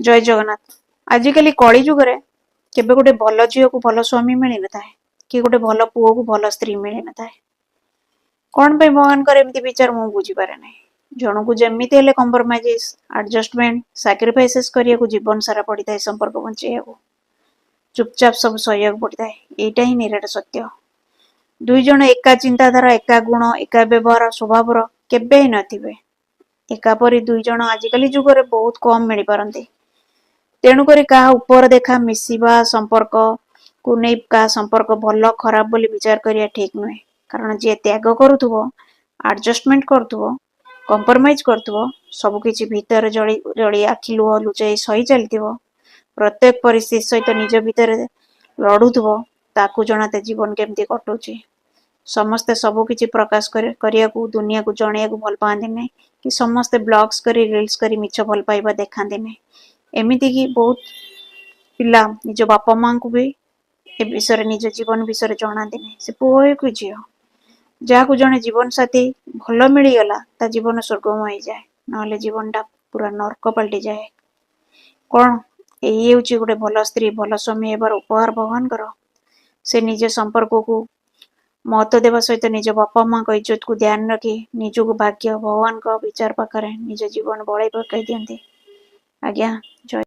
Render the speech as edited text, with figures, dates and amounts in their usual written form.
ଜୟ ଜଗନ୍ନାଥ। ଆଜିକାଲି କଳି ଯୁଗରେ କେବେ ଗୋଟେ ଭଲ ଝିଅକୁ ଭଲ ସ୍ୱାମୀ ମିଳିନଥାଏ କି ଗୋଟେ ଭଲ ପୁଅକୁ ଭଲ ସ୍ତ୍ରୀ ମିଳିନଥାଏ। କଣ ପାଇଁ ଭଗବାନଙ୍କର ଏମିତି ବିଚାର, ମୁଁ ବୁଝିପାରେ ନାହିଁ। ଜଣକୁ ଯେମିତି ହେଲେ କମ୍ପ୍ରମାଇଜେସ୍, ଆଡଜଷ୍ଟମେଣ୍ଟ, ସାକ୍ରିଫାଇସେସ୍ କରିବାକୁ ଜୀବନ ସାରା ପଡ଼ିଥାଏ। ସମ୍ପର୍କ ବଞ୍ଚେଇବାକୁ ଚୁପଚାପ ସବୁ ସହିବାକୁ ପଡ଼ିଥାଏ। ଏଇଟା ହିଁ ନିରାଟ ସତ୍ୟ। ଦୁଇ ଜଣ ଏକା ଚିନ୍ତାଧାରା, ଏକା ଗୁଣ, ଏକା ବ୍ୟବହାର ସ୍ୱଭାବର କେବେ ହିଁ ନଥିବେ। ଏକା ପରି ଦୁଇ ଜଣ ଆଜିକାଲି ଯୁଗରେ ବହୁତ କମ୍ ମିଳିପାରନ୍ତି। ତେଣୁକରି କାହା ଉପର ଦେଖା ମିଶିବା ସମ୍ପର୍କକୁ ନେଇ କାହା ସମ୍ପର୍କ ଭଲ ଖରାପ ବୋଲି ବିଚାର କରିବା ଠିକ ନୁହେଁ। କାରଣ ଯିଏ ତ୍ୟାଗ କରୁଥିବ, ଆଡଜଷ୍ଟମେଣ୍ଟ କରୁଥିବ, କମ୍ପ୍ରମାଇଜ କରୁଥିବ, ସବୁକିଛି ଭିତରେ ଜଳି ଜଳି ଆଖି ଲୁହ ଲୁଚାଇ ସହି ଚାଲିଥିବ, ପ୍ରତ୍ୟେକ ପରିସ୍ଥିତି ସହିତ ନିଜ ଭିତରେ ଲଢୁଥିବ, ତାକୁ ଜଣା ତା ଜୀବନ କେମିତି କଟୁଛି। ସମସ୍ତେ ସବୁ କିଛି ପ୍ରକାଶ କରିବାକୁ, ଦୁନିଆକୁ ଜଣେଇବାକୁ ଭଲ ପାଆନ୍ତି ନାହିଁ କି ସମସ୍ତେ ବ୍ଲଗ୍ସ କରି, ରିଲ୍ସ କରି ମିଛ ଭଲ ପାଇବା ଦେଖାନ୍ତି ନାହିଁ। ଏମିତିକି ବହୁତ ପିଲା ନିଜ ବାପା ମାଙ୍କୁ ବି ଏ ବିଷୟରେ, ନିଜ ଜୀବନ ବିଷୟରେ ଜଣାନ୍ତି ନାହିଁ, ସେ ପୁଅ ହେଉ କି ଝିଅ। ଯାହାକୁ ଜଣେ ଜୀବନ ସାଥୀ ଭଲ ମିଳିଗଲା, ତା ଜୀବନ ସ୍ୱର୍ଗମୟ ହେଇଯାଏ, ନହେଲେ ଜୀବନଟା ପୁରା ନର୍କ ପାଲଟିଯାଏ। କଣ ଏଇ ହେଉଛି ଗୋଟେ ଭଲ ସ୍ତ୍ରୀ, ଭଲ ସ୍ୱାମୀ ହେବାର ଉପହାର ଭଗବାନଙ୍କର? ସେ ନିଜ ସମ୍ପର୍କକୁ ମହତ୍ଵ ଦେବା ସହିତ ନିଜ ବାପା ମାଙ୍କ ଇଜ୍ଜତକୁ ଧ୍ୟାନ ରଖି ନିଜକୁ ଭାଗ୍ୟ, ଭଗବାନଙ୍କ ବିଚାର ପାଖରେ ନିଜ ଜୀବନ ବଳେଇ ପକାଇ ଦିଅନ୍ତି। ଆଜ୍ଞା, ଜୟ